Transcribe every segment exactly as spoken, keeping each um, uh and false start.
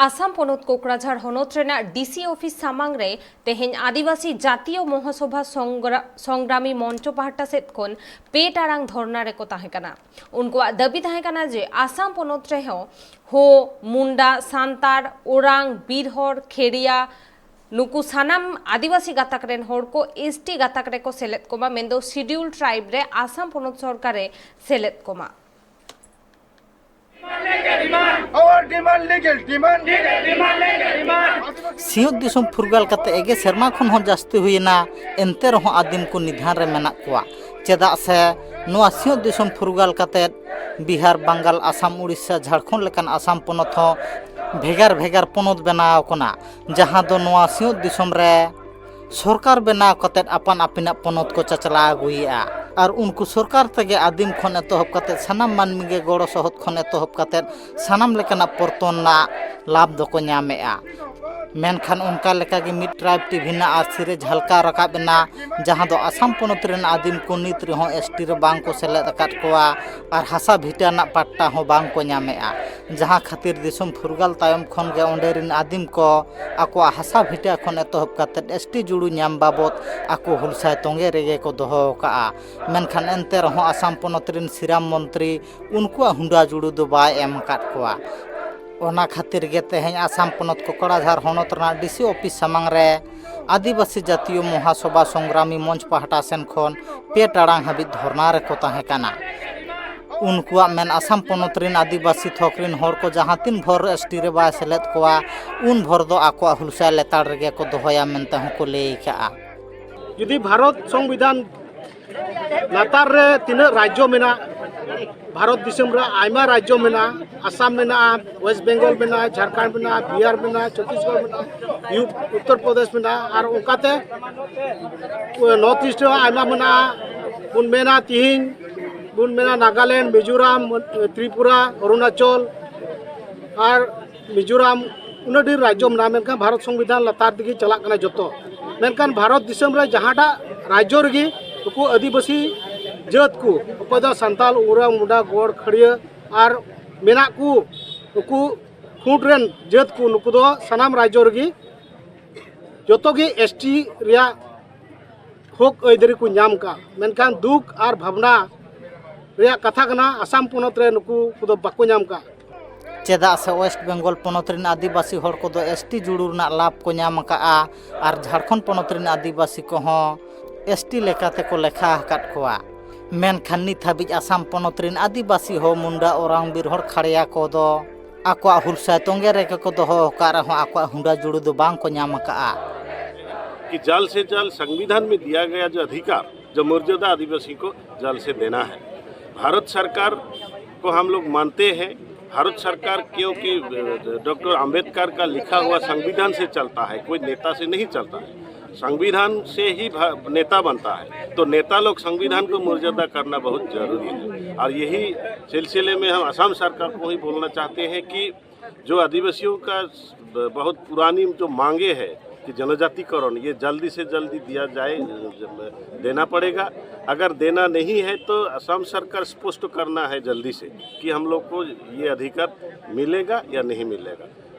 ᱟᱥᱟᱢ ᱯᱚᱱᱚᱛ ᱠᱳᱠᱲᱟᱡᱷᱟᱲ ᱦᱚᱱᱚᱛ ᱨᱮᱱᱟᱜ ᱰᱤᱥᱤ ᱚᱯᱷᱤᱥ ᱥᱟᱢᱟᱝ ᱨᱮ ᱛᱮᱦᱮᱧ ᱟᱹᱫᱤᱵᱟᱹᱥᱤ ᱡᱟᱹᱛᱤᱭᱚ ᱢᱚᱦᱟᱥᱚᱵᱷᱟ ᱥᱚᱝᱜᱨᱟ-, ᱥᱚᱝᱜᱨᱟᱢᱤ ᱢᱚᱧᱪᱚ ᱯᱟᱦᱴᱟ ᱥᱮᱫ ᱠᱷᱚᱱ ᱯᱮ ᱴᱟᱲᱟᱝ ᱫᱷᱚᱨᱱᱟ ᱨᱮᱠᱚ ᱛᱟᱦᱮᱸ ᱠᱟᱱᱟ᱾ ᱩᱱᱠᱩᱣᱟᱜ ᱫᱟᱹᱵᱤ ᱛᱟᱦᱮᱸ ᱠᱟᱱᱟ ᱡᱮ ᱟᱥᱟᱢ ᱯᱚᱱᱚᱛ ᱨᱮᱦᱚᱸ ᱦᱳ, ᱢᱩᱱᱰᱟ, ᱥᱟᱱᱛᱟᱲ, ᱳᱨᱟᱝ, ᱵᱤᱨᱦᱚᱲ, ᱠᱷᱮᱲᱤᱭᱟ, ᱱᱩᱠᱩ ᱥᱟᱱᱟᱢ ᱟᱹᱫᱤᱵᱟᱹᱥᱤ ᱜᱟᱛᱟᱠ ᱨᱮᱱ ᱦᱚᱲ ᱠᱚ ᱮᱥᱴᱤ ᱜᱟᱛᱟᱠ ᱨᱮᱠᱚ ᱥᱮᱞᱮᱫ ᱠᱚᱢᱟ, ᱢᱮᱱᱫᱚ ᱥᱤᱰᱤᱭᱩᱞ ᱴᱨᱟᱭᱤᱵ ᱨᱮ ᱟᱥᱟᱢ ᱯᱚᱱᱚᱛ ᱥᱚᱨᱠᱟᱨ ᱮ ᱥᱮᱞᱮᱫ ᱠᱚᱢᱟ᱾ Our demand, legal demand. ᱥᱤᱧᱚᱛ ᱫᱤᱥᱚᱢ ᱯᱷᱩᱨᱜᱟᱹᱞ ᱠᱟᱛᱮ ᱮᱜᱮ ᱥᱮᱨᱢᱟ ᱠᱷᱚᱱ ᱦᱚᱸ ᱡᱟᱹᱥᱛᱤ ᱦᱩᱭᱮᱱᱟ, ᱮᱱᱛᱮ ᱨᱮᱦᱚᱸ ᱟᱹᱫᱤᱢ ᱠᱚ ᱱᱤᱫᱷᱟᱱ ᱨᱮ ᱢᱮᱱᱟᱜ ᱠᱚᱣᱟ᱾ ᱪᱮᱫᱟᱜ ᱥᱮ ᱱᱚᱣᱟ ᱥᱤᱧᱚᱛ ᱫᱤᱥᱚᱢ ᱯᱷᱩᱨᱜᱟᱹᱞ ᱠᱟᱛᱮ ᱵᱤᱦᱟᱨ, ᱵᱟᱝᱜᱟᱞ, ᱟᱥᱟᱢ, ᱩᱲᱤᱥᱥᱟ, ᱡᱷᱟᱲᱠᱷᱚᱸᱰ ᱞᱮᱠᱟᱱ ᱟᱥᱟᱢ ᱯᱚᱱᱚᱛ ᱦᱚᱸ ᱵᱷᱮᱜᱟᱨ ᱵᱷᱮᱜᱟᱨ ᱯᱚᱱᱚᱛ ᱵᱮᱱᱟᱣ ᱟᱠᱟᱱᱟ, ᱡᱟᱦᱟᱸ ᱫᱚ ᱱᱚᱣᱟ ᱥᱤᱧᱚᱛ ᱫᱤᱥᱚᱢ ᱨᱮ ᱥᱚᱨᱠᱟᱨ ᱵᱮᱱᱟᱣ ᱠᱟᱛᱮ ᱟᱯᱟᱱ ᱟᱹᱯᱤᱱᱟᱜ ᱯᱚᱱᱚᱛ ᱠᱚ ᱪᱟᱪᱞᱟᱣ ᱟᱹᱜᱩᱭᱮᱫᱼᱟ᱾ ᱟᱨ ᱩᱱᱠᱩ ᱥᱚᱨᱠᱟᱨ ᱛᱮᱜᱮ ᱟᱹᱫᱤᱢ ᱠᱷᱚᱱ ᱮᱛᱚᱦᱚᱵ ᱠᱟᱛᱮ ᱥᱟᱱᱟᱢ ᱢᱟᱹᱱᱢᱤ ᱜᱮ ᱜᱚᱲᱚ ᱥᱚᱦᱚᱫ ᱠᱷᱚᱱ ᱮᱛᱚᱦᱚᱵ ᱠᱟᱛᱮ ᱥᱟᱱᱟᱢ ᱞᱮᱠᱟᱱᱟᱜ ᱯᱚᱨᱛᱚᱱ ᱨᱮᱱᱟᱜ ᱞᱟᱵᱷ ᱫᱚᱠᱚ ᱧᱟᱢᱮᱫᱼᱟ᱾ ᱢᱮᱱᱠᱷᱟᱱ ᱚᱱᱠᱟ ᱞᱮᱠᱟᱜᱮ ᱢᱤᱫ ᱴᱨᱟᱭᱤᱵᱽ ᱴᱤᱵᱷᱤ ᱨᱮᱱᱟᱜ ᱟᱹᱨᱥᱤ ᱨᱮ ᱡᱷᱟᱞᱠᱟᱣ ᱨᱟᱠᱟᱵ ᱮᱱᱟ, ᱡᱟᱦᱟᱸ ᱫᱚ ᱟᱥᱟᱢ ᱯᱚᱱᱚᱛ ᱨᱮᱱ ᱟᱹᱫᱤᱢ ᱠᱚ ᱱᱤᱛ ᱨᱮᱦᱚᱸ ᱮᱥᱴᱤ ᱨᱮ ᱵᱟᱝ ᱠᱚ ᱥᱮᱞᱮᱫ ᱟᱠᱟᱫ ᱠᱚᱣᱟ ᱟᱨ ᱦᱟᱥᱟ ᱵᱷᱤᱴᱟᱹ ᱨᱮᱱᱟᱜ ᱯᱟᱴᱴᱟ ᱦᱚᱸ ᱵᱟᱝ ᱠᱚ ᱧᱟᱢᱮᱫᱼᱟ, ᱡᱟᱦᱟᱸ ᱠᱷᱟᱹᱛᱤᱨ ᱫᱤᱥᱚᱢ ᱯᱷᱩᱨᱜᱟᱹᱞ ᱛᱟᱭᱚᱢ ᱠᱷᱚᱱ ᱜᱮ ᱚᱸᱰᱮ ᱨᱮᱱ ᱟᱹᱫᱤᱢ ᱠᱚ ᱟᱠᱚᱣᱟᱜ ᱦᱟᱥᱟ ᱵᱷᱤᱴᱟᱹ ᱠᱷᱚᱱ ᱮᱛᱚᱦᱚᱵ ᱠᱟᱛᱮ ᱮᱥᱴᱤ ᱡᱩᱲᱩ ᱧᱟᱢ ᱵᱟᱵᱚᱫ ᱟᱠᱚ ᱦᱩᱞᱥᱟᱹᱭ ᱛᱚᱸᱜᱮ ᱨᱮᱜᱮ ᱠᱚ ᱫᱚᱦᱚ ᱟᱠᱟᱫᱼᱟ᱾ ᱢᱮᱱᱠᱷᱟᱱ ᱮᱱᱛᱮ ᱨᱮᱦᱚᱸ ᱟᱥᱟᱢ ᱯᱚᱱᱚᱛ ᱨᱮᱱ ᱥᱤᱨᱟᱢ ᱢᱚᱱᱛᱨᱤ ᱩᱱᱠᱩᱣᱟᱜ ᱦᱩᱸᱰᱟ ᱡᱩᱲᱩ ᱫᱚ ᱵᱟᱭ ᱮᱢ ᱟᱠᱟᱫ ᱠᱚᱣᱟ᱾ ᱚᱱᱟ ᱠᱷᱟᱹᱛᱤᱨ ᱜᱮ ᱛᱮᱦᱮᱧ ᱟᱥᱟᱢ ᱯᱚᱱᱚᱛ ᱠᱚᱠᱲᱟᱡᱷᱟᱨ ᱦᱚᱱᱚᱛ ᱨᱮᱱᱟᱜ ᱰᱤᱥᱤ ᱚᱯᱷᱤᱥ ᱥᱟᱢᱟᱝ ᱨᱮ ᱟᱹᱫᱤᱵᱟᱹᱥᱤ ᱡᱟᱹᱛᱤᱭᱚ ᱢᱚᱦᱟᱥᱚᱵᱷᱟ ᱥᱚᱝᱜᱨᱟᱢᱤ ᱢᱚᱧᱪ ᱯᱟᱦᱴᱟ ᱥᱮᱱ ᱠᱷᱚᱱ ᱯᱮ ᱴᱟᱲᱟᱝ ᱦᱟᱹᱵᱤᱡ ᱫᱷᱚᱨᱱᱟ ᱨᱮᱠᱚ ᱛᱟᱦᱮᱸ ᱠᱟᱱᱟ᱾ ᱩᱱᱠᱩᱣᱟᱜ ᱢᱮᱱ, ᱟᱥᱟᱢ ᱯᱚᱱᱚᱛ ᱨᱮᱱ ᱟᱹᱫᱤᱵᱟᱹᱥᱤ ᱛᱷᱚᱠ ᱨᱮᱱ ᱦᱚᱲ ᱠᱚ ᱡᱟᱦᱟᱸ ᱛᱤᱱ ᱵᱷᱳᱨ ᱮᱥᱴᱤ ᱨᱮ ᱵᱟᱭ ᱥᱮᱞᱮᱫ ᱠᱚᱣᱟ, ᱩᱱ ᱵᱷᱳᱨ ᱫᱚ ᱟᱠᱚᱣᱟᱜ ᱦᱩᱞᱥᱟᱹᱭ ᱞᱮᱛᱟᱲ ᱨᱮᱜᱮ ᱠᱚ ᱫᱚᱦᱚᱭᱟ ᱢᱮᱱᱛᱮ ᱦᱚᱸᱠᱚ ᱞᱟᱹᱭ ᱟᱠᱟᱫᱼᱟ᱾ ᱡᱩᱫᱤ ᱵᱷᱟᱨᱚᱛ ᱥᱚᱝᱵᱤᱫᱷᱟᱱ ᱞᱟᱛᱟᱨ ᱨᱮ ᱛᱤᱱᱟᱹᱜ ᱨᱟᱡᱽᱡᱚ ᱢᱮᱱᱟᱜ, ᱵᱷᱟᱨᱚᱛ ᱫᱤᱥᱚᱢ ᱨᱮ ᱟᱭᱢᱟ ᱨᱟᱡᱽᱡᱚ ᱢᱮᱱᱟᱜᱼᱟ, ᱟᱥᱟᱢ ᱢᱮᱱᱟᱜᱼᱟ, ᱳᱭᱮᱥᱴ ᱵᱮᱝᱜᱚᱞ ᱢᱮᱱᱟᱜᱼᱟ, ᱡᱷᱟᱲᱠᱷᱚᱸᱰ ᱢᱮᱱᱟᱜᱼᱟ, ᱵᱤᱦᱟᱨ ᱢᱮᱱᱟᱜᱼᱟ, ᱪᱷᱚᱛᱤᱥᱜᱚᱲ ᱢᱮᱱᱟᱜᱼᱟ, ᱭᱩ- ᱩᱛᱛᱚᱨ ᱯᱨᱚᱫᱮᱥ ᱢᱮᱱᱟᱜᱼᱟ, ᱟᱨ ᱚᱱᱠᱟᱛᱮ ᱱᱚᱨᱛᱷ ᱤᱥᱴ ᱨᱮᱦᱚᱸ ᱟᱭᱢᱟ ᱢᱮᱱᱟᱜᱼᱟ᱾ ᱵᱚᱱ ᱢᱮᱱᱟ ᱛᱤᱦᱤᱧ ᱵᱚᱱ ᱢᱮᱱᱟ ᱱᱟᱜᱟᱞᱮᱱᱰ, ᱢᱤᱡᱳᱨᱟᱢ, ᱛᱨᱤᱯᱩᱨᱟ, ᱚᱨᱩᱱᱟᱪᱚᱞ ᱟᱨ ᱢᱤᱡᱳᱨᱟᱢ, ᱩᱱᱟᱹᱜ ᱰᱷᱮᱨ ᱨᱟᱡᱽᱡᱚ ᱢᱮᱱᱟᱜᱼᱟ, ᱢᱮᱱᱠᱷᱟᱱ ᱵᱷᱟᱨᱚᱛ ᱥᱚᱝᱵᱤᱫᱷᱟᱱ ᱞᱟᱛᱟᱨ ᱛᱮᱜᱮ ᱪᱟᱞᱟᱜ ᱠᱟᱱᱟ ᱡᱚᱛᱚ᱾ ᱢᱮᱱᱠᱷᱟᱱ ᱵᱷᱟᱨᱚᱛ ᱫᱤᱥᱚᱢ ᱨᱮ ᱡᱟᱦᱟᱸᱴᱟᱜ ᱨᱟᱡᱽᱡᱚ ᱨᱮᱜᱮ ᱱᱩᱠᱩ ᱟᱹᱫᱤᱵᱟᱹᱥᱤ ᱡᱟᱹᱛ ᱠᱚ, ᱚᱠᱚᱭ ᱫᱚ ᱥᱟᱱᱛᱟᱞ, ᱳᱨᱟᱣ, ᱢᱩᱱᱰᱟ, ᱜᱚᱲ, ᱠᱷᱟᱹᱲᱭᱟᱹ ᱟᱨ ᱢᱮᱱᱟᱜ ᱠᱚ, ᱱᱩᱠᱩ ᱠᱷᱩᱸᱴ ᱨᱮᱱ ᱡᱟᱹᱛ ᱠᱚ, ᱱᱩᱠᱩ ᱫᱚ ᱥᱟᱱᱟᱢ ᱨᱟᱡᱽᱡᱚ ᱨᱮᱜᱮ ᱡᱚᱛᱚ ᱜᱮ ᱮᱥ ᱴᱤ ᱨᱮᱭᱟᱜ ᱦᱚᱠ ᱟᱹᱭᱫᱟᱹᱨᱤ ᱠᱚ ᱧᱟᱢ ᱠᱟᱜᱼᱟ, ᱢᱮᱱᱠᱷᱟᱱ ᱫᱩᱠ ᱟᱨ ᱵᱷᱟᱵᱽᱱᱟ ᱨᱮᱭᱟᱜ ᱠᱟᱛᱷᱟ ᱠᱟᱱᱟ, ᱟᱥᱟᱢ ᱯᱚᱱᱚᱛ ᱨᱮ ᱱᱩᱠᱩ ᱠᱚᱫᱚ ᱵᱟᱠᱚ ᱧᱟᱢ ᱠᱟᱜᱼᱟ᱾ ᱪᱮᱫᱟᱜ ᱥᱮ ᱳᱭᱮᱥᱴ ᱵᱮᱝᱜᱚᱞ ᱯᱚᱱᱚᱛ ᱨᱮᱱ ᱟᱹᱫᱤᱵᱟᱹᱥᱤ ᱦᱚᱲ ᱠᱚᱫᱚ ᱮᱥ ᱴᱤ ᱡᱩᱲᱩ ᱨᱮᱱᱟᱜ ᱞᱟᱵᱷ ᱠᱚ ᱧᱟᱢ ᱟᱠᱟᱫᱼᱟ ᱟᱨ ᱡᱷᱟᱲᱠᱷᱚᱸᱰ ᱯᱚᱱᱚᱛ ᱨᱮᱱ ᱟᱹᱫᱤᱵᱟᱹᱥᱤ ᱠᱚᱦᱚᱸ ᱮᱥ ᱴᱤ ᱞᱮᱠᱟ ᱛᱮᱠᱚ ᱞᱮᱠᱷᱟ ᱟᱠᱟᱫ ᱠᱚᱣᱟ᱾ ᱢᱮᱱᱠᱷᱟᱱ ᱱᱤᱛ ᱦᱟᱹᱵᱤᱡ ᱟᱥᱟᱢ ᱯᱚᱱᱚᱛ ᱨᱮᱱ ᱟᱹᱫᱤᱵᱟᱹᱥᱤ ᱦᱚᱸ ᱢᱩᱱᱰᱟ, ᱳᱨᱟᱝ, ᱵᱤᱨᱦᱚᱲ, ᱠᱷᱟᱲᱭᱟ ᱠᱚᱫᱚ ᱟᱠᱚᱣᱟᱜ ᱦᱩᱞᱥᱟᱹᱭ ᱛᱚᱸᱜᱮ ᱨᱮᱜᱮ ᱠᱚ ᱫᱚᱦᱚ ᱟᱠᱟᱫ ᱨᱮᱦᱚᱸ ᱟᱠᱚᱣᱟᱜ ᱦᱩᱰᱟᱹ ᱡᱩᱲᱩ ᱫᱚ ᱵᱟᱝ ᱠᱚ ᱧᱟᱢ ᱟᱠᱟᱫᱼᱟ᱾ कि जल्द से जल्द संविधान में दिया गया जो अधिकार, जो मर्यादा आदिवासी को जल्द से देना है। भारत सरकार को हम लोग मानते हैं। भारत सरकार क्योंकि डॉक्टर अंबेडकर का लिखा हुआ संविधान से चलता है, कोई नेता से नहीं चलता है। संविधान से ही भा- नेता बनता है, तो नेता लोग संविधान को मर्यादा करना बहुत जरूरी है। और यही सिलसिले में हम असम सरकार को ही बोलना चाहते हैं कि जो आदिवासियों का बहुत पुरानी जो मांगे है कि जनजातिकरण, ये जल्दी से जल्दी दिया जाए, देना पड़ेगा। अगर देना नहीं है तो असम सरकार स्पष्ट करना है जल्दी से कि हम लोग को ये अधिकार मिलेगा या नहीं मिलेगा।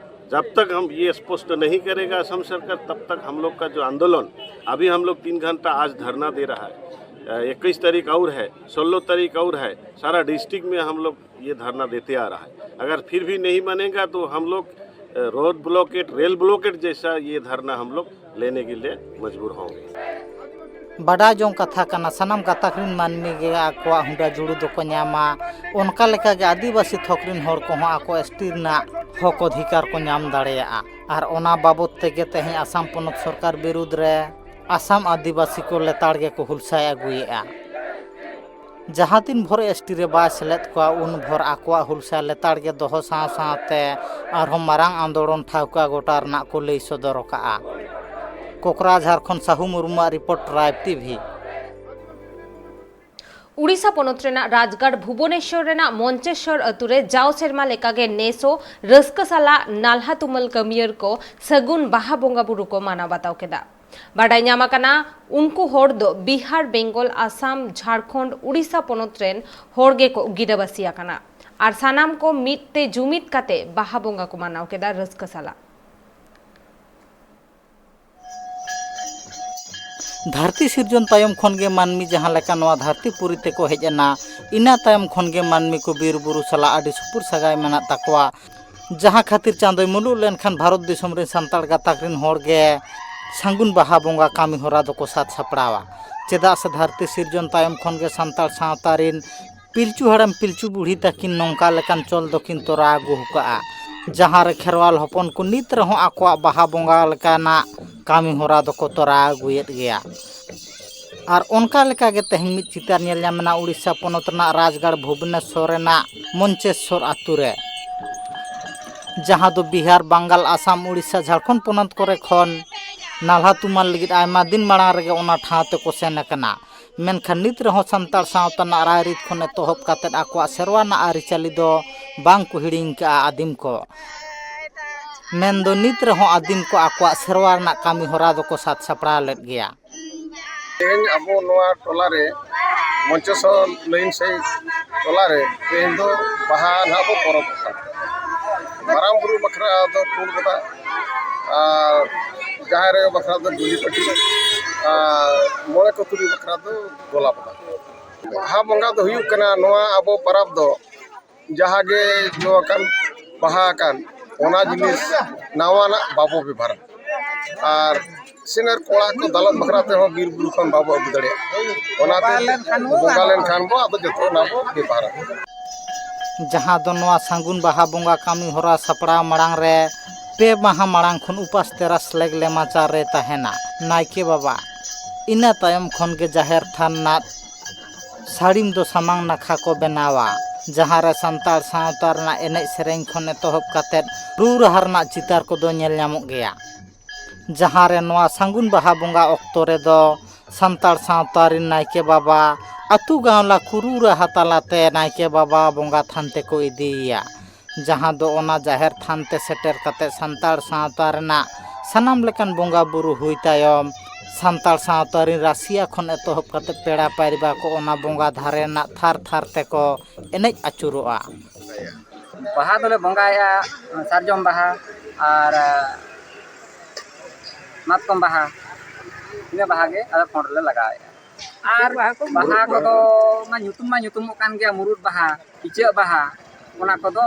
जब तक हम ये स्पष्ट नहीं करेगा असम सरकार, तब तक हम लोग का जो आंदोलन, अभी हम लोग तीन घंटा आज धरना दे रहा है, इक्कीस तारीख और है, सोलह तारीख और है, सारा डिस्ट्रिक्ट में हम लोग ये धरना देते आ रहा है। अगर फिर भी नहीं मानेगा तो हम लोग रोड ब्लॉकेट, रेल ब्लॉकेट जैसा ये धरना हम लोग लेने के लिए मजबूर होंगे। ᱵᱟᱰᱟᱭ ᱡᱚᱝ ᱠᱟᱛᱷᱟ ᱠᱟᱱᱟ, ᱥᱟᱱᱟᱢ ᱜᱟᱛᱟᱠ ᱨᱮᱱ ᱢᱟᱹᱱᱢᱤ ᱜᱮ ᱟᱠᱚᱣᱟᱜ ᱦᱩᱰᱟᱹ ᱡᱩᱲᱩ ᱫᱚᱠᱚ ᱧᱟᱢᱟ᱾ ᱚᱱᱠᱟ ᱞᱮᱠᱟᱜᱮ ᱟᱹᱫᱤᱵᱟᱹᱥᱤ ᱛᱷᱚᱠ ᱨᱮᱱ ᱦᱚᱲ ᱠᱚᱦᱚᱸ ᱟᱠᱚ ᱮᱥ ᱴᱤ ᱨᱮᱱᱟᱜ ᱦᱚᱠ ᱚᱫᱷᱤᱠᱟᱨ ᱠᱚ ᱧᱟᱢ ᱫᱟᱲᱮᱭᱟᱜᱼᱟ᱾ ᱟᱨ ᱚᱱᱟ ᱵᱟᱵᱚᱛ ᱛᱮᱜᱮ ᱛᱮᱦᱮᱧ ᱟᱥᱟᱢ ᱯᱚᱱᱚᱛ ᱥᱚᱨᱠᱟᱨ ᱵᱤᱨᱩᱫᱽ ᱨᱮ ᱟᱥᱟᱢ ᱟᱹᱫᱤᱵᱟᱹᱥᱤ ᱠᱚ ᱞᱮᱛᱟᱲ ᱜᱮᱠᱚ ᱦᱩᱞᱥᱟᱹᱭ ᱟᱹᱜᱩᱭᱮᱫᱼᱟ᱾ ᱡᱟᱦᱟᱸ ᱛᱤᱱ ᱵᱷᱳᱨ ᱮᱥ ᱴᱤ ᱨᱮ ᱵᱟᱭ ᱥᱮᱞᱮᱫ ᱠᱚᱣᱟ, ᱩᱱ ᱵᱷᱳᱨ ᱟᱠᱚᱣᱟᱜ ᱦᱩᱞᱥᱟᱹᱭ ᱞᱮᱛᱟᱲ ᱜᱮ ᱫᱚᱦᱚ ᱥᱟᱶ ᱥᱟᱶᱛᱮ ᱟᱨᱦᱚᱸ ᱢᱟᱨᱟᱝ ᱟᱱᱫᱳᱲᱚᱱ ᱴᱷᱟᱶᱠᱟᱹ ᱜᱚᱴᱟ ᱨᱮᱱᱟᱜ ᱠᱚ ᱞᱟᱹᱭ ᱥᱚᱫᱚᱨ ᱟᱠᱟᱫᱼᱟ᱾ ᱠᱚᱠᱨᱟᱡᱷᱟᱲ ᱠᱷᱚᱱ ᱥᱟᱦᱩ ᱢᱩᱨᱢᱩᱣᱟᱜ ᱨᱤᱯᱳᱨᱴ, ᱴᱨᱟᱭᱤᱵᱽ ᱴᱤᱵᱷᱤ᱾ ᱩᱲᱤᱥᱥᱟ ᱯᱚᱱᱚᱛ ᱨᱮᱱᱟᱜ ᱨᱟᱡᱽᱜᱟᱲ ᱵᱷᱩᱵᱚᱱᱮᱥᱣᱚᱨ ᱨᱮᱱᱟᱜ ᱢᱚᱧᱪᱮᱥᱣᱚᱨ ᱟᱹᱛᱩ ᱨᱮ ᱡᱟᱣ ᱥᱮᱨᱢᱟ ᱞᱮᱠᱟᱜᱮ ᱱᱮᱥ ᱦᱚᱸ ᱨᱟᱹᱥᱠᱟᱹ ᱥᱟᱞᱟᱜ ᱱᱟᱞᱦᱟ ᱛᱩᱢᱟᱹᱞ ᱠᱟᱹᱢᱤᱭᱟᱹᱨ ᱠᱚ ᱥᱟᱹᱜᱩᱱ ᱵᱟᱦᱟ ᱵᱚᱸᱜᱟ ᱵᱩᱨᱩ ᱠᱚ ᱢᱟᱱᱟᱣ ᱵᱟᱛᱟᱣ ᱠᱮᱫᱟ᱾ ᱵᱟᱰᱟᱭ ᱧᱟᱢ ᱟᱠᱟᱱᱟ, ᱩᱱᱠᱩ ᱦᱚᱲ ᱫᱚ ᱵᱤᱦᱟᱨ, ᱵᱮᱝᱜᱚᱞ, ᱟᱥᱟᱢ, ᱡᱷᱟᱲᱠᱷᱚᱸᱰ, ᱩᱲᱤᱥᱥᱟ ᱯᱚᱱᱚᱛ ᱨᱮᱱ ᱦᱚᱲ ᱜᱮᱠᱚ ᱜᱤᱨᱟᱹᱵᱟᱹᱥᱤ ᱟᱠᱟᱱᱟ᱾ ᱟᱨ ᱥᱟᱱᱟᱢ ᱠᱚ ᱢᱤᱫ ᱛᱮ ᱡᱩᱢᱤᱫ ᱠᱟᱛᱮ ᱵᱟᱦᱟ ᱵᱚᱸᱜᱟ ᱠᱚ ᱢᱟᱱᱟᱣ ᱠᱮᱫᱟ ᱨᱟᱹᱥᱠᱟᱹ ᱥᱟᱞᱟᱜ᱾ ᱫᱷᱟᱹᱨᱛᱤ ᱥᱤᱨᱡᱚᱱ ᱛᱟᱭᱚᱢ ᱠᱷᱚᱱ ᱜᱮ ᱢᱟᱹᱱᱢᱤ ᱡᱟᱦᱟᱸ ᱞᱮᱠᱟ ᱱᱚᱣᱟ ᱫᱷᱟᱹᱨᱛᱤ ᱯᱩᱨᱤ ᱛᱮᱠᱚ ᱦᱮᱡ ᱮᱱᱟ, ᱤᱱᱟᱹ ᱛᱟᱭᱚᱢ ᱠᱷᱚᱱ ᱜᱮ ᱢᱟᱹᱱᱢᱤ ᱠᱚ ᱵᱤᱨ ᱵᱩᱨᱩ ᱥᱟᱞᱟᱜ ᱟᱹᱰᱤ ᱥᱩᱯᱩᱨ ᱥᱟᱹᱜᱟᱭ ᱢᱮᱱᱟᱜ ᱛᱟᱠᱚᱣᱟ᱾ ᱡᱟᱦᱟᱸ ᱠᱷᱟᱹᱛᱤᱨ ᱪᱟᱸᱫᱚᱭ ᱢᱩᱞᱩᱜ ᱞᱮᱱᱠᱷᱟᱱ ᱵᱷᱟᱨᱚᱛ ᱫᱤᱥᱚᱢ ᱨᱮᱱ ᱥᱟᱱᱛᱟᱲ ᱜᱟᱛᱟᱠ ᱨᱮᱱ ᱦᱚᱲ ᱜᱮ ᱥᱟᱹᱜᱩᱱ ᱵᱟᱦᱟ ᱵᱚᱸᱜᱟ ᱠᱟᱹᱢᱤ ᱦᱚᱨᱟ ᱫᱚᱠᱚ ᱥᱟᱛ ᱥᱟᱯᱲᱟᱣᱟ᱾ ᱪᱮᱫᱟᱜ ᱥᱮ ᱫᱷᱟᱹᱨᱛᱤ ᱥᱤᱨᱡᱚᱱ ᱛᱟᱭᱚᱢ ᱠᱷᱚᱱ ᱜᱮ ᱥᱟᱱᱛᱟᱲ ᱥᱟᱶᱛᱟ ᱨᱮᱱ ᱯᱤᱞᱪᱩ ᱦᱟᱲᱟᱢ ᱯᱤᱞᱪᱩ ᱵᱩᱲᱦᱤ ᱛᱟᱹᱠᱤᱱ ᱱᱚᱝᱠᱟ ᱞᱮᱠᱟᱱ ᱪᱚᱞ ᱫᱚᱠᱤᱱ ᱛᱚᱨᱟᱣ ᱟᱹᱜᱩ ᱟᱠᱟᱫᱼᱟ, ᱡᱟᱦᱟᱸ ᱨᱮ ᱠᱷᱮᱨᱣᱟᱞ ᱦᱚᱯᱚᱱ ᱠᱚ ᱱᱤᱛ ᱨᱮᱦᱚᱸ ᱟᱠᱚᱣᱟᱜ ᱵᱟᱦᱟ ᱵᱚᱸᱜᱟ ᱞᱮᱠᱟᱱᱟᱜ ᱠᱟᱹᱢᱤ ᱦᱚᱨᱟ ᱫᱚᱠᱚ ᱛᱚᱨᱟᱣ ᱟᱹᱜᱩᱭᱮᱫ ᱜᱮᱭᱟ᱾ ᱟᱨ ᱚᱱᱠᱟ ᱞᱮᱠᱟᱜᱮ ᱛᱮᱦᱮᱧ ᱢᱤᱫ ᱪᱤᱛᱟᱹᱨ ᱧᱮᱞ ᱧᱟᱢ ᱮᱱᱟ ᱩᱲᱤᱥᱥᱟ ᱯᱚᱱᱚᱛ ᱨᱮᱱᱟᱜ ᱨᱟᱡᱽᱜᱟᱲ ᱵᱷᱩᱵᱽᱱᱮᱥᱥᱚᱨ ᱨᱮᱱᱟᱜ ᱢᱚᱧᱪᱮᱥᱥᱚᱨ ᱟᱛᱳ ᱨᱮ, ᱡᱟᱦᱟᱸ ᱫᱚ ᱵᱤᱦᱟᱨ, ᱵᱟᱝᱜᱟᱞ, ᱟᱥᱟᱢ, ᱩᱲᱤᱥᱥᱟ, ᱡᱷᱟᱲᱠᱷᱚᱸᱰ ᱯᱚᱱᱚᱛ ᱠᱚᱨᱮ ᱠᱷᱚᱱ ᱱᱟᱞᱦᱟ ᱛᱩᱢᱟᱹᱞ ᱞᱟᱹᱜᱤᱫ ᱟᱭᱢᱟ ᱫᱤᱱ ᱢᱟᱲᱟᱝ ᱨᱮᱜᱮ ᱚᱱᱟ ᱴᱷᱟᱶ ᱛᱮᱠᱚ ᱥᱮᱱ ᱟᱠᱟᱱᱟ᱾ ᱢᱮᱱᱠᱷᱟᱱ ᱱᱤᱛ ᱨᱮᱦᱚᱸ ᱥᱟᱱᱛᱟᱲ ᱥᱟᱶᱛᱟ ᱨᱮᱱᱟᱜ ᱨᱟᱭᱨᱤᱛ ᱠᱷᱚᱱ ᱮᱛᱚᱦᱚᱵ ᱠᱟᱛᱮᱫ ᱟᱠᱚᱣᱟᱜ ᱥᱮᱨᱣᱟ ᱨᱮᱱᱟᱜ ᱟᱹᱨᱤᱪᱟᱹᱞᱤ ᱫᱚ ᱵᱟᱝ ᱠᱚ ᱦᱤᱲᱤᱧ ᱠᱟᱜᱼᱟ ᱟᱹᱫᱤᱢ ᱠᱚ᱾ ᱢᱮᱱᱫᱚ ᱱᱤᱛ ᱨᱮᱦᱚᱸ ᱟᱹᱫᱤᱢ ᱠᱚ ᱟᱠᱚᱣᱟᱜ ᱥᱮᱨᱣᱟ ᱨᱮᱱᱟᱜ ᱠᱟᱹᱢᱤ ᱦᱚᱨᱟ ᱫᱚᱠᱚ ᱥᱟᱛ ᱥᱟᱯᱲᱟᱣ ᱞᱮᱫ ᱜᱮᱭᱟ᱾ ᱛᱮᱦᱮᱧ ᱟᱵᱚ ᱱᱚᱣᱟ ᱴᱚᱞᱟ ᱨᱮ, ᱢᱚᱧᱪᱮᱥᱚᱨ ᱞᱟᱭᱤᱱ ᱥᱮᱫ ᱴᱚᱞᱟ ᱨᱮ ᱛᱮᱦᱮᱧ ᱫᱚ ᱵᱟᱦᱟ ᱱᱟᱦᱟᱜ ᱵᱚ ᱯᱚᱨᱚᱵᱽ ᱠᱟᱱᱟ᱾ ᱢᱟᱨᱟᱝ ᱵᱩᱨᱩ ᱵᱟᱠᱷᱨᱟ ᱫᱚ ᱯᱩᱸᱰ ᱵᱚᱫᱟ, ᱟᱨ ᱡᱟᱦᱮᱨ ᱟᱭᱳ ᱵᱟᱠᱷᱨᱟ ᱫᱚ ᱰᱩᱞᱤ ᱯᱟᱹᱴᱤ, ᱟᱨ ᱢᱚᱬᱮ ᱠᱚ ᱛᱩᱨᱩᱭ ᱵᱟᱠᱷᱨᱟ ᱫᱚ ᱜᱚᱞᱟ ᱵᱚᱫᱟ᱾ ᱵᱟᱦᱟ ᱵᱚᱸᱜᱟ ᱫᱚ ᱦᱩᱭᱩᱜ ᱠᱟᱱᱟ ᱱᱚᱣᱟ ᱟᱵᱚ ᱯᱚᱨᱚᱵᱽ ᱫᱚ ᱡᱟᱦᱟᱸ ᱜᱮ ᱡᱚ ᱟᱠᱟᱱ, ᱵᱟᱦᱟ ᱟᱠᱟᱱ, ᱚᱱᱟ ᱡᱤᱱᱤᱥ ᱱᱟᱣᱟᱱᱟᱜ ᱵᱟᱵᱚ ᱵᱮᱵᱷᱟᱨᱟ᱾ ᱟᱨ ᱥᱤᱱᱮᱨ ᱠᱚᱲᱟ ᱠᱚ ᱫᱟᱞᱚᱵ ᱵᱟᱠᱷᱨᱟ ᱛᱮᱦᱚᱸ ᱵᱤᱨ ᱵᱩᱨᱩ ᱠᱷᱚᱱ ᱵᱟᱵᱚ ᱟᱹᱜᱩ ᱫᱟᱲᱮᱭᱟᱜᱼᱟ᱾ ᱚᱱᱟᱛᱮ ᱵᱚᱸᱜᱟ ᱞᱮᱱᱠᱷᱟᱱ ᱵᱚ ᱟᱫᱚ ᱡᱚᱛᱚ ᱚᱱᱟ ᱵᱚ ᱵᱮᱵᱷᱟᱨᱟ᱾ ᱡᱟᱦᱟᱸ ᱫᱚ ᱱᱚᱣᱟ ᱥᱟᱹᱜᱩᱱ ᱵᱟᱦᱟ ᱵᱚᱸᱜᱟ ᱠᱟᱹᱢᱤ ᱦᱚᱨᱟ ᱥᱟᱯᱲᱟᱣ ᱢᱟᱲᱟᱝ ᱨᱮ ᱯᱮ ᱢᱟᱦᱟ ᱢᱟᱲᱟᱝ ᱠᱷᱚᱱ ᱩᱯᱟᱹᱥ ᱛᱮᱨᱟᱥ ᱞᱮᱜ ᱞᱮᱢᱟᱪᱟᱨ ᱨᱮ ᱛᱟᱦᱮᱱᱟ ᱱᱟᱭᱠᱮ ᱵᱟᱵᱟ᱾ ᱤᱱᱟᱹ ᱛᱟᱭᱚᱢ ᱠᱷᱚᱱ ᱜᱮ ᱡᱟᱦᱮᱨ ᱛᱷᱟᱱ ᱨᱮᱱᱟᱜ ᱥᱟᱹᱲᱤᱢ ᱫᱚ ᱥᱟᱢᱟᱝ ᱱᱟᱠᱷᱟ ᱠᱚ ᱵᱮᱱᱟᱣᱟ, ᱡᱟᱦᱟᱸ ᱨᱮ ᱥᱟᱱᱛᱟᱲ ᱥᱟᱶᱛᱟ ᱨᱮᱱᱟᱜ ᱮᱱᱮᱡ ᱥᱮᱨᱮᱧ ᱠᱷᱚᱱ ᱮᱛᱚᱦᱚᱵ ᱠᱟᱛᱮᱫ ᱨᱩ ᱨᱟᱦᱟ ᱨᱮᱱᱟᱜ ᱪᱤᱛᱟᱨ ᱠᱚᱫᱚ ᱧᱮᱞ ᱧᱟᱢᱚᱜ ᱜᱮᱭᱟ᱾ ᱡᱟᱦᱟᱸ ᱨᱮ ᱱᱚᱣᱟ ᱥᱟᱹᱜᱩᱱ ᱵᱟᱦᱟ ᱵᱚᱸᱜᱟ ᱚᱠᱛᱚ ᱨᱮᱫᱚ ᱥᱟᱱᱛᱟᱲ ᱥᱟᱶᱛᱟ ᱨᱮᱱ ᱱᱟᱭᱠᱮ ᱵᱟᱵᱟ ᱟᱹᱛᱩ ᱜᱟᱶᱞᱟ ᱠᱚ ᱨᱩ ᱨᱟᱦᱟ ᱛᱟᱞᱟᱛᱮ ᱱᱟᱭᱠᱮ ᱵᱟᱵᱟ ᱵᱚᱸᱜᱟ ᱛᱷᱟᱱ ᱛᱮᱠᱚ ᱤᱫᱤᱭᱮᱭᱟ, ᱡᱟᱦᱟᱸ ᱫᱚ ᱚᱱᱟ ᱡᱟᱦᱮᱨ ᱛᱷᱟᱱ ᱛᱮ ᱥᱮᱴᱮᱨ ᱠᱟᱛᱮ ᱥᱟᱱᱛᱟᱲ ᱥᱟᱶᱛᱟ ᱨᱮᱱᱟᱜ ᱥᱟᱱᱟᱢ ᱞᱮᱠᱟᱱ ᱵᱚᱸᱜᱟ ᱵᱩᱨᱩ ᱦᱩᱭ ᱛᱟᱭᱚᱢ, ᱥᱟᱱᱛᱟᱲ ᱥᱟᱶᱛᱟ ᱨᱮᱱ ᱨᱟᱹᱥᱤᱭᱟ ᱠᱷᱚᱱ ᱮᱛᱚᱦᱚᱵ ᱠᱟᱛᱮ ᱯᱮᱲᱟ ᱯᱟᱹᱨᱤᱵᱟ ᱠᱚ ᱚᱱᱟ ᱵᱚᱸᱜᱟ ᱫᱷᱟᱨᱮ ᱨᱮᱱᱟᱜ ᱛᱷᱟᱨ ᱛᱷᱟᱨ ᱛᱮᱠᱚ ᱮᱱᱮᱡ ᱟᱹᱪᱩᱨᱚᱜᱼᱟ᱾ ᱵᱟᱦᱟ ᱫᱚᱞᱮ ᱵᱚᱸᱜᱟᱭᱮᱫᱼᱟ ᱥᱟᱨᱡᱚᱢ ᱵᱟᱦᱟ ᱟᱨ ᱢᱟᱛᱠᱚᱢ ᱵᱟᱦᱟ, ᱤᱱᱟᱹ ᱵᱟᱦᱟ ᱜᱮ ᱟᱞᱮ ᱯᱷᱳᱱ ᱨᱮᱞᱮ ᱞᱟᱜᱟᱣᱮᱫᱼᱟ᱾ ᱟᱨ ᱵᱟᱦᱟ ᱠᱚᱫᱚ ᱢᱟ ᱧᱩᱛᱩᱢ ᱢᱟ ᱧᱩᱛᱩᱢᱚᱜ ᱠᱟᱱ ᱜᱮᱭᱟ, ᱢᱩᱨᱩᱫ ᱵᱟᱦᱟ, ᱤᱪᱟᱹᱜ ᱵᱟᱦᱟ, ᱚᱱᱟ ᱠᱚᱫᱚ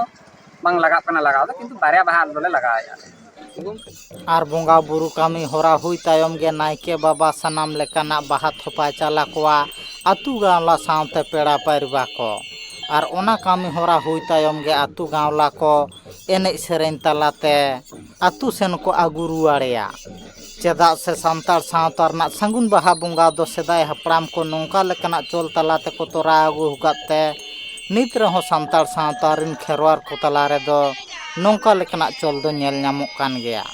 ᱵᱟᱝ ᱞᱟᱜᱟᱜ ᱠᱟᱱᱟ ᱞᱟᱜᱟᱣ ᱫᱚ, ᱠᱤᱱᱛᱩ ᱵᱟᱨᱭᱟ ᱵᱟᱦᱟ ᱫᱚᱞᱮ ᱞᱟᱜᱟᱣᱮᱫᱼᱟ᱾ ᱟᱨ ᱵᱚᱸᱜᱟ ᱵᱩᱨᱩ ᱠᱟᱹᱢᱤ ᱦᱚᱨᱟ ᱦᱩᱭ ᱛᱟᱭᱚᱢ ᱜᱮ ᱱᱟᱭᱠᱮ ᱵᱟᱵᱟ ᱥᱟᱱᱟᱢ ᱞᱮᱠᱟᱱᱟᱜ ᱵᱟᱦᱟ ᱛᱷᱚᱯᱟᱭ ᱪᱟᱞ ᱟᱠᱚᱣᱟ ᱟᱹᱛᱩ ᱜᱟᱶᱞᱟ ᱥᱟᱶᱛᱮ ᱯᱮᱲᱟ ᱯᱟᱹᱨᱵᱟ ᱠᱚ᱾ ᱟᱨ ᱚᱱᱟ ᱠᱟᱹᱢᱤ ᱦᱚᱨᱟ ᱦᱩᱭ ᱛᱟᱭᱚᱢ ᱜᱮ ᱟᱹᱛᱩ ᱜᱟᱶᱞᱟ ᱠᱚ ᱮᱱᱮᱡ ᱥᱮᱨᱮᱧ ᱛᱟᱞᱟᱛᱮ ᱟᱹᱛᱩ ᱥᱮᱱ ᱠᱚ ᱟᱹᱜᱩ ᱨᱩᱣᱟᱹᱲᱮᱭᱟ᱾ ᱪᱮᱫᱟᱜ ᱥᱮ ᱥᱟᱱᱛᱟᱲ ᱥᱟᱶᱛᱟ ᱨᱮᱱᱟᱜ ᱥᱟᱹᱜᱩᱱ ᱵᱟᱦᱟ ᱵᱚᱸᱜᱟ ᱫᱚ ᱥᱮᱫᱟᱭ ᱦᱟᱯᱲᱟᱢ ᱠᱚ ᱱᱚᱝᱠᱟ ᱞᱮᱠᱟᱱᱟᱜ ᱪᱚᱞ ᱛᱟᱞᱟ ᱛᱮᱠᱚ ᱛᱚᱨᱟᱣ ᱟᱹᱜᱩ ᱟᱠᱟᱫ ᱛᱮ ᱱᱤᱛ ᱨᱮᱦᱚᱸ ᱥᱟᱱᱛᱟᱲ ᱥᱟᱶᱛᱟ ᱨᱮᱱ ᱠᱷᱮᱨᱣᱟᱲ ᱠᱚ ᱛᱟᱞᱟ ᱨᱮᱫᱚ ᱱᱚᱝᱠᱟ ᱞᱮᱠᱟᱱᱟᱜ ᱪᱚᱞ ᱫᱚ ᱧᱮᱞ ᱧᱟᱢᱚᱜ ᱠᱟᱱ ᱜᱮᱭᱟ᱾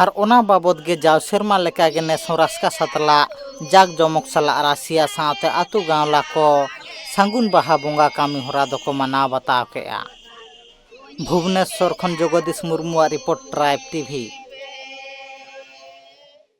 ᱟᱨ ᱚᱱᱟ ᱵᱟᱵᱚᱫ ᱜᱮ ᱡᱟᱣ ᱥᱮᱨᱢᱟ ᱞᱮᱠᱟᱜᱮ ᱱᱮᱥ ᱦᱚᱸ ᱨᱟᱥᱠᱟ ᱥᱟᱛᱞᱟᱜ ᱡᱟᱠ ᱡᱚᱢᱚᱠ ᱥᱟᱞᱟᱜ ᱨᱟᱹᱥᱤᱭᱟ ᱥᱟᱶᱛᱮ ᱟᱹᱛᱩ ᱜᱟᱶᱞᱟ ᱠᱚ ᱥᱟᱹᱜᱩᱱ ᱵᱟᱦᱟ ᱵᱚᱸᱜᱟ ᱠᱟᱹᱢᱤ ᱦᱚᱨᱟ ᱫᱚᱠᱚ ᱢᱟᱱᱟᱣ ᱵᱟᱛᱟᱣ ᱠᱮᱫᱼᱟ᱾ ᱵᱷᱩᱵᱽᱱᱮᱥᱚᱨ ᱠᱷᱚᱱ ᱡᱚᱜᱚᱫᱤᱥ ᱢᱩᱨᱢᱩᱣᱟᱜ ᱨᱤᱯᱳᱨᱴ, ᱴᱨᱟᱭᱤᱵᱽ ᱴᱤᱵᱷᱤ᱾